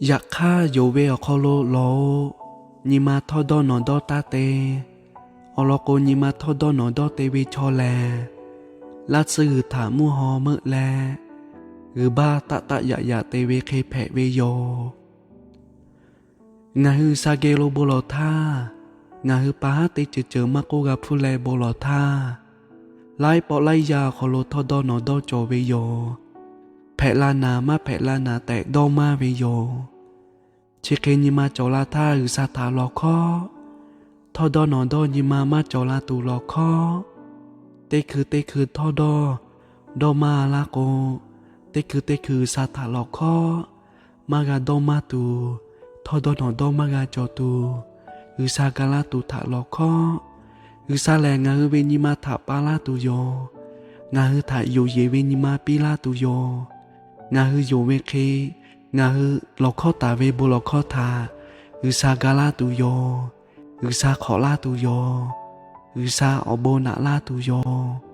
Yaꞈ hk'aˇ, yonˍ ve awˬ hk'aw lo lawˬ-oꞈ. Nyi ma htawˇ dawˇ nawˬ dawˇ taˇ te. Awˬ lawn k'o, nyi ma htawˇ dawˇ nawˬ dawˇ te ve chaw lehˬ, laˇ tsuhˇ g'uiˬ htaꞈ mvuhˇ haw meuˆ leh, g'uiˬ baˇ taˆ taˆ yaꞈ yaꞈ te ve hk'e hpehꞈ ve yoˬ. Ngaˬ hui G'uiˬsha geh lo bon lawˬ htaˇ, ngaˬ hui pa haˉ teˇ ceuˬ ceuˬ maˇ k'oˆ g'a hpuˇ leh bon lawˬ htaˇ, laiˉ pawˆ laiˉ yaˇ awˬ hk'aw lo htawˇ dawˇ nawˬ dawˇ cawˬ ve yoˬ. Hpehꞈ la naˍ maˇ hpehꞈ la naˍ tehꞈ dawˇ maˇ ve yoˬ. Chi hk'e nyi ma cawˬ la htaˇ G'uiˬsha htaꞈ lawˬ hkawˉ. Htawˇ dawˇ nawˬ dawˇ nyi ma maˇ cawˬ la tuˬ lawˬ hkawˉ. Teˇ hkui teˇ hkui htawˇ dawˇ dawˇ maˇ laˇ k'o, teˇ hkui teˇ hkui G'uiˬsha htaꞈ lawˬ hkawˉ. Maˇ g'a dawˇ maˇ tuˬ, htawˇ dawˇ nawˬ dawˇ maˇ g'a cawˬ tuˬ, G'uiˬsha ga laˇ tuˬ htaꞈ lawˬ hkawˉ. G'uiˬsha lehˬ, ngaˬ hui ve nyi ma htaꞈ pa laˇ tuˬ yoˬ. Ngaˬ hui htaꞈ yonˍ yeˬ ve nyi ma piˇ laˇ tuˬ yoˬ. Ngaˬ hui yonˍ ve hk'e, ngaˬ hui lawˬ hkawˉ taˍ ve bon lawˬ hkawˉ htaꞈ G'uiˬsha ga laˇ tuˬ yoˬ. G'uiˬsha hk'awꞈ laˇ tuˬ yoˬ. G'uiˬsha awˬ bon naꞈ laˇ tuˬ yoˬ.